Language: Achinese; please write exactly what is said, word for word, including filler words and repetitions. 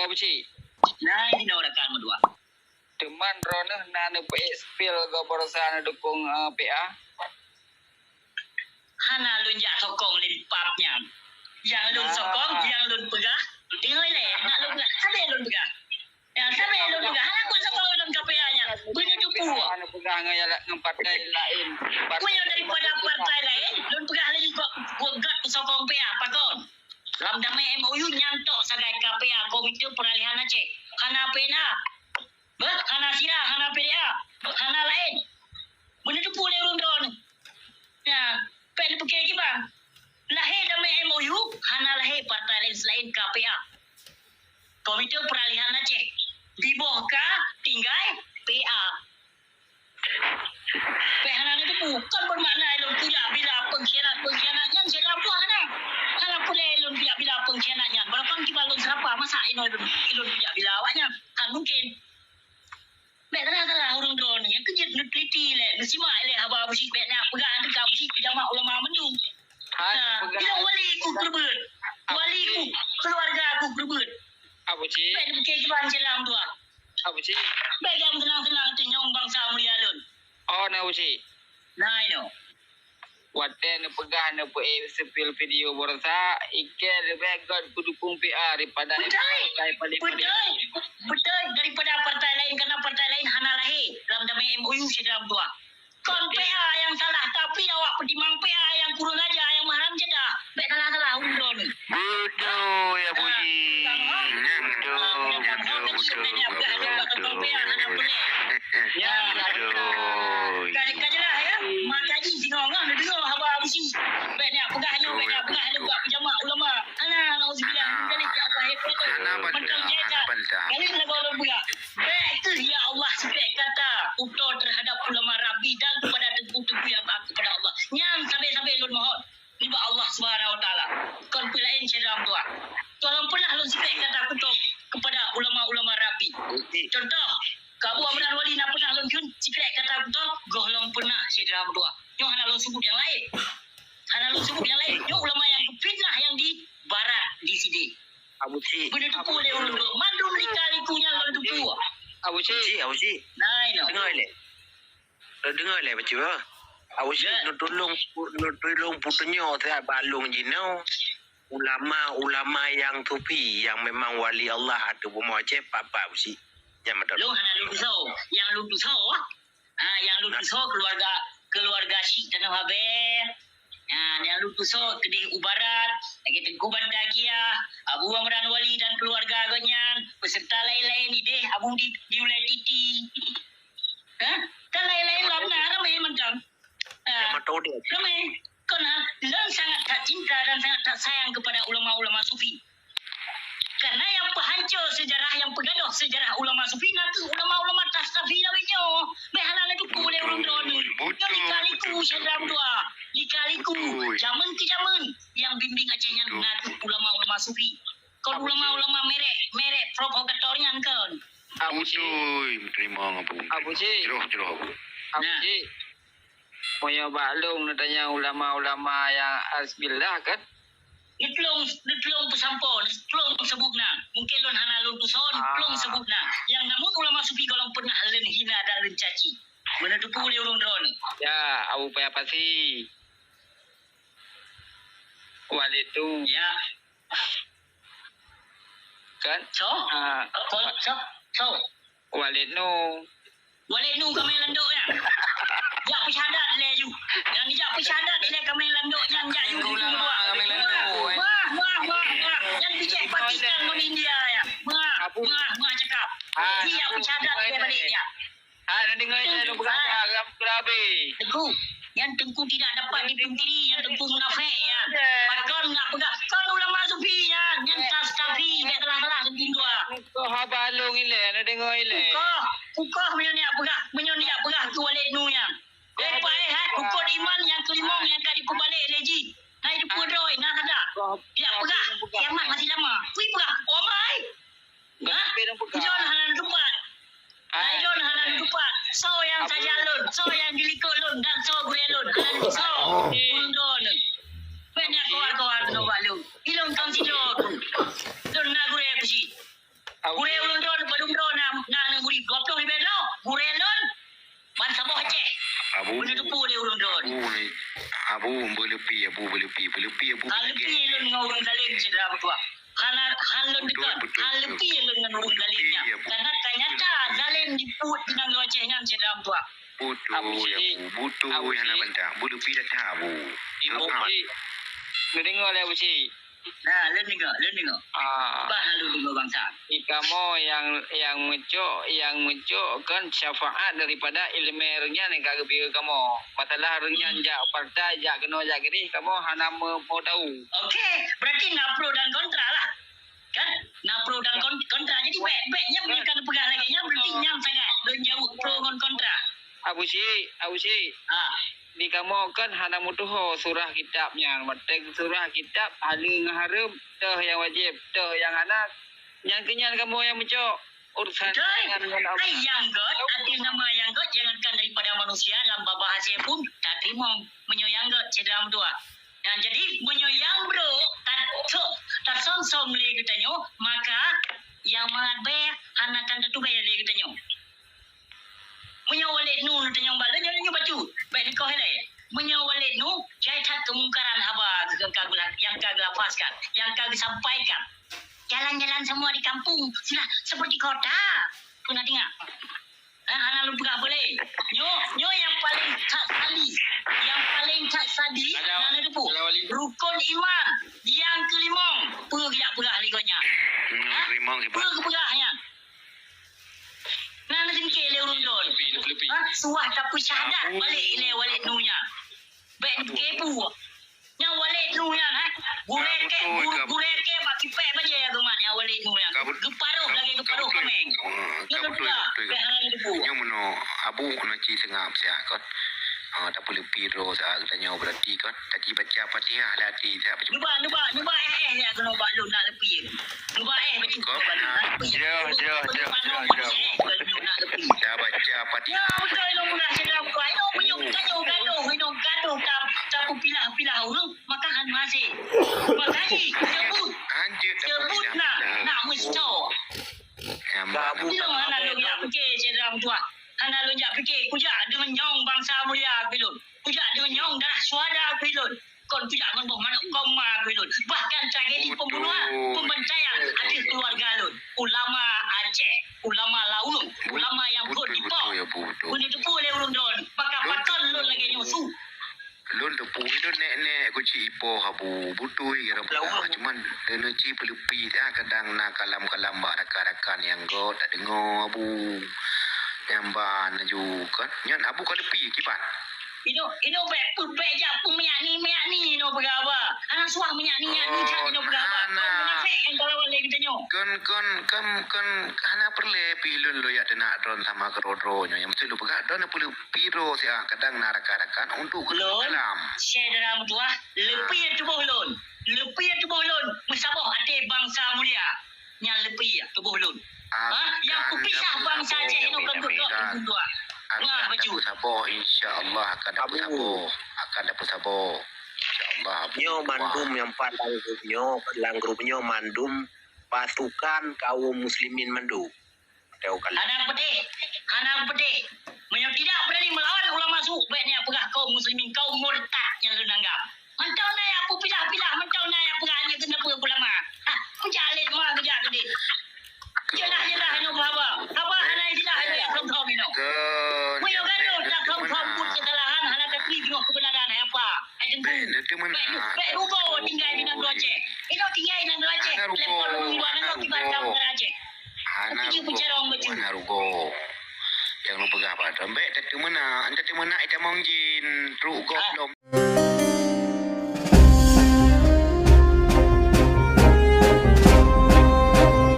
Abu Cik. Nah, ini orang kan berdua. Teuma droeneuh na neupeuék spill gob baroesa neudukong, eh, P A? Hana lôn jak sokong lé pap nyan. Nyang lôn sokong, nyang lôn peugah, deungoe lé, nak lôn peugah. Sabe lôn peugah. Ya, sabe lôn peugah. Hana kuat sokong lôn keu P A nyan. Beuneuteupeu. Hana peugah ngon nyang la-, ngon partai laén. Meunyoe daripada partai laén, lôn peugah lé kok, kok gat sokong P A, pakon? Lam damé M O U nyan tok sagai K P A, Komite Peralihan Aceh. Hana P N A. Beuh, hana sira, hana P D A, hana laén. Beuneuteupeu lé ureuëng droeneuh. Ya, pék neupiké kiban. Lahé damé M O U, hana lahé partai laén seulaén K P A. Komite Peralihan Aceh. Diboh ka tinggai P A. Pék hana neuteupeue, kon beumakna lôn kujak bila peungkhianat-peungkhianat nyan syedara meutuah hana. Hana peureulée lôn kujak bila peungkhianat nyan. Barokon kiban lôn seurapa, masa inoe lôn, lôn kujak bila awaknyan? Hana mungken. Bék salah-salah ureuëng droeneuh nyang keujeuet neuteliti lé, neusimak lé haba Abu Syik bék na peugah teuka Abu Syik peujamak ulama mandum. Hai, nah, peugah. Ilong wali ku keureubeuen. Wali ku, keuluwarga ku keureubeuen. Abu Syik. Bék neupiké kiban syedara meutuah. Abu Cik. Bék gam seunang-seunang teunyong bansa mulia lôn. Oh, na Abu Cik. Nah, inoe. Watée neupeugah neupeuék spill video baroesa, ikée leubeh gét peudukong P A daripada partai-partai laén. Beutôi. Beutôi, daripada partai laén, karena partai laén hana lahé lam damé M O U syedara meutuah. Kon P A nyang salah, tapi awak peutimang P A nyang kurang aja, nyang meuharam ceudah. Bék salah-salah ulôn. Beutôi, ya, Abu Ji. Beutôi, beutôi, beutôi, beutôi, beutôi. Ya, beutôi. Ka, ka jeulaih, ya. Maka jih singoh-ngoh neudeungoe haba Abu Ji. Bék nyan peugah nyoe, bék nyan peugah nyoe, buat peujamak ulama. Alah, nauzubillah. Hana. Meuntang jih, ya Allah, ya, beutôi. Hana bantah, hana bantah. Kali lagoe lôn peugah. Bék keuh, ya Allah, sipék kata kuto terhadap ulama Rabbi dan kepada teungku-teungku nyang taat kepada Allah. Nyan sabe-sabe lôn mohon nibak Allah Subhanahu Wa Taala. Kon peue laén syedara meutuah. Tolong peunah lôn sipék kata kuto kepada ulama-ulama Rabbi. Contoh, keu Abu Amran Wali na peunah lôn kheun sipék kata kuto, gohlom peunah syedara meutuah. Nyoe hana lôn sebut nyang laén. Hana lôn sebut nyang laén. Nyoe ulama nyang geufitnah nyang di barat di sidéh. Abu Cik. Beuneuteupeu lé ureuëng droe. Mandum lika-liku nyan lôn teupeu. Abu Cik. Abu Cik, Abu Cik. Nah, inoe. Deungoe lé. Deungoe lé bacut. Abu Cik, ya. Neutulông, neutulông peutunyok siat bak lôn jinoe. Ulama-ulama nyang sufi, nyang memang wali Allah ateueh bumoe Aceh, pat-pat Abu Cik. Nyang meutuah. Lôn hana lôn tusoe. Nyang lôn tusoe, ha, nyang lôn tusoe keuluwarga, keuluwarga Syik Tanoh Abée. Ha, nyang lôn tusoe keudeh u barat, lagée Teungku Bantaqiah, Abu Amran Wali dan keuluwarga gobnyan, beuseureuta laén-laén ideh Abu di, di Ulée Titi. Ha? Kan laén-laén lom na, ramé mantong. Ha, ramé. Kon ha, lôn sangat that cinta dan sangat that sayang kepada ulama-ulama sufi. Karena nyang peuhanco seujarah, nyang peugadôh seujarah ulama sufi na kheueh ulama-ulama Tastafi lawét nyoe. Bék hana neuteupeu lé ureuëng droeneuh. Nyoe lika-liku syedara meutuah. Lika-liku. Jameun keu jameun nyang bimbing Aceh nyan na kheueh ulama-ulama sufi. Kon ulama-ulama merek, merek provokator nyan kon. Abu Cik. Beutôi, meuteurimong Abu. Abu Cik. Jroh, jroh Abu. Abu Cik. Meunyoe bak lôn neutanyong ulama-ulama nyang auzubillah kan? Neutulông, neutulông peusampoe, neutulông seubut na. Mungken lôn hana lôn tusoe, neutulông seubut na. Nyang namun ulama sufi gohlom peunah lôn hina dan lôn caci. Beuneuteupeu lé ureuëng droeneuh. Ya, Abu Paya Pasi. Walid tu. Ya. Kan? So? Ah. Kon, so? So? Walid nu. Walid nu kamé landok nyan. Jak peusyahadat ilée ju. Nyang jak peusyahadat ilée kamé landok nyan jak ju. Ulama kamé landok, eh. Wah, wah, wah, wah. Nyang bijéh Pakistan ngon India nyan. Wah, wah, wah cakap. Ah, jak peusyahadat ilée balek nyan. Ah, na deungoe ilée lôn peugah dah, lam keurabe. Teungku, nyan Teungku tidak dapat dipungkiri, nyan Teungku munafék nyan. Pakon nak peugah, kon ulama sufi nyan, nyan Tastafi, bék salah-salah Teungku dua. Kukoh haba lôn ilée, na deungoe ilée. Kukoh, kukoh meunyoe neujak peugah, meunyoe neujak peugah keu Walid Nu nyan. Eh, paéh, hai, rukon iman nyang keulimong nyang ka jipeubalek lé jih. Hai, jipeudraw, na saja. Jak peugah, kiamat masih lama. Kui peugah, oh mai. Hah? Ilôn hana neutupat. Hai, ilôn hana neutupat. Soe nyang saja lôn, soe nyang dilikot lôn, dan soe gurée lôn. Hana neutupat. Soe? Ulôn droeneuh. Banyak kawar-kawar keunoe bak lôn. Ilôn kon sidroe. Lôn na gurée keu jih. Gurée ulôn droe padum droe na, na aneuk murit dua ploh ribée droe. Gurée lôn ban saboh Aceh. Abu, Bunoe teupeu lé ulôn droe. Abu ni, Abu beuleupie, Abu beuleupie, beuleupie, Abu. Ka leupie lôn ngon ureueng zalim, syedara meutuah. Hana, hana lôn deungon, ka leupie lôn ngon ureueng zalim nyan. Karena ka nyata zalim dipuet di nanggroe Aceh nyan, syedara meutuah. Beutôi, Abu Syik. Abu, beutôi, Abu Syik. Hana bantah. Beuleupie dah that, Abu. Ibu Syik. Neudeungoe lé Abu Syik. Nah, lôn deungoe, lôn deungoe. Ah. Bah lôn deungoe bansa. Di kamoe nyang, nyang meucok, nyang meucok kon syafaat daripada ileumé ureueng nyan nyang ka geubri kamoe. Masalah ureueng nyan jak partai, jak keunoe, jak keudeh, kamoe hana meu-, meu tau. Okey, berarti na pro dan kontra lah. Kan? Na pro dan kon-, kontra. Jadi, bèk, bèk nyan meunyoe ka neupeugah lagèe nyan, berarti nyan sangat lôn jaweueb pro ngon kontra. Abu Syik, Abu Syik. Ha. Di kamoe kan hana meutuho surah kitab nyan. Watèe surah kitab halal ngon hareuem, toh nyang wajéb, toh nyang hana. Nyang keu nyan kamoe nyang meucok. Urusan Betul. Tangan ngon Allah. Hai nyang gèt, arti nama nyang gèt, jangankan daripada manusia, lam babah asèe pun tateurimong meunyoe nyang gèt, syedara meutuah. Nah, jadi, meunyoe nyang brôk, ta-, tasöm-söm lé geutanyoe, maka nyang mangat bèe hana tan tatubèe lé geutanyoe. Meunyoe Walid Nu tanyong bak lôn, nyoe, nyoe bacut. Bèk neukoh ilèe. Meunyoe Walid Nu, jai that keumungkaran haba nyang ka geula-, nyang ka geulafazkan, nyang ka geusampaikan. Jalan-jalan semua di kampung sudah seperti kota. Pernah dengar? Ha, hana lôn peugah boleh. Nyoe, nyoe nyang paleng that sadi. Nyang paleng that sadi, hana lôn teupeu. Rukon iman nyang keulimong, peue geujak peugah lé gobnyan? Hmm, ha? Peue geupeugah nyan? Na neusingké lé ureueng droen. Ha? Suah tapeusyahadat balek ilèe Walid Nu nyan. Bèk neukeubah. Nyang Walid Nu nyan, ha? Gurèe kèe, gurèe kèe bak kipèe bajèe agama nyang Walid Nu nyan. Geuparoh lagèe geuparoh kaméng. Nyoe teupeugah, bèk hana neuteupeu. Nyoe meunoe, Abu na ci seungab siat kon. Ah, tapeuleupie droe siat geutanyoe berarti kon. Taci baca Fatihah lé até siat. Neuba, neuba, neuba, eh, eh, ya, keunoe bak lôn nak leupie. Neuba, eh, bak lôn nak leupie. Ya, ya, ya, ya, ya. Neuba, eh, bak lôn nak leupie. Dah baca Fatihah. Ya, beutôi lôn peugah syedara meutuah. Inoe meunyoe geutanyoe gadoh, inoe gadoh ta-, tapeupilah-pilah ureueng, maka han maséh. Makajih, seubut. Seubut na, na meusto. Inoe hana lôn jak pike syedara meutuah. Hana lôn jak pike, kujak deungon nyawöng bansa mulia keu lôn. Kujak deungon nyawöng darah syuhada keu lôn. Kon kujak ngon boh manok koma keu lôn. Bahkan tragedi pembunuhan, pembantaian ateueh keuluwarga lôn. Ulama Aceh, ulama Laung, ulama nyang phôn di Po. Beutôi, beutôi, beutôi. Keuneuk teupeu lé ureueng droen, maka paton lôn lagèe nyoe su. Lôn teupeu lôn nèk-nèk keu ci ipoh Abu. Beutôi, ya Rabbullah. Cuman, deungon ci peuleupie, ah, kadang na kalam-kalam bak rakan-rakan nyang gèt, tadeungoe Abu. Nyang ban laju, kan? Nyan Abu ka leupie kiban. Inoe, inoe bèk, bèk jak peumiyani-miyani inoe peugah haba. Hana suah miyani-miyani that inoe peugah haba. Kon munafék nyang ka lawan lé geutanyoe. Kon, kon, kon, kon hana peureulèe pih lôn lôn jak teunak droen sama keudroe-droe nyoe. Nyang meusti lôn peugah droen peuleupie droe siat kadang na rakan-rakan untuk keuneuk dalam. Syedara meutuah, leupie tuboh lôn. Leupie tuboh lôn meusaboh até bansa mulia. Nyan leupie tuboh lôn. Ha? Nyang kupisah bansa Aceh inoe kon gèt-gèt lôn dua. Akan dapeusaboh, insya Allah akan dapeusaboh. Akan dapeusaboh. Insya Allah, Abu. Nyoe mandum nyang pat lam grup nyoe, lam grup nyoe mandum pasukan kaum muslimin mandum. Hana peudeh, hana peudeh. Meunyoe tidak berani melawan ulama su, bèk neupeugah kaum muslimin, kaum murtad nyang lôn anggap. Mantong na nyang peupilah-pilah, mantong na nyang peugah hana keuneuk peue ulama. Ha, kujak lé teuma kujak tadi. Jeulaih-jeulaih nyoe haba. Haba hana jeulaih nyoe nyang thom-thom nyoe. Meunyoe gadoh na thom-thom buet keusalahan, hana taturi jinoe keubeunaran hai apa. Hai Teungku. Bèk, bèk rugoe tinggai di nanggroe Aceh. Inoe tinggai di nanggroe Aceh. Leupah lôn dua nanggroe kiban kamoe Aceh. Hana rugoe, hana rugoe. Nyang lôn peugah bak droen, bèk tateumeunak, tateumeunak itamong jin, trok gob lom.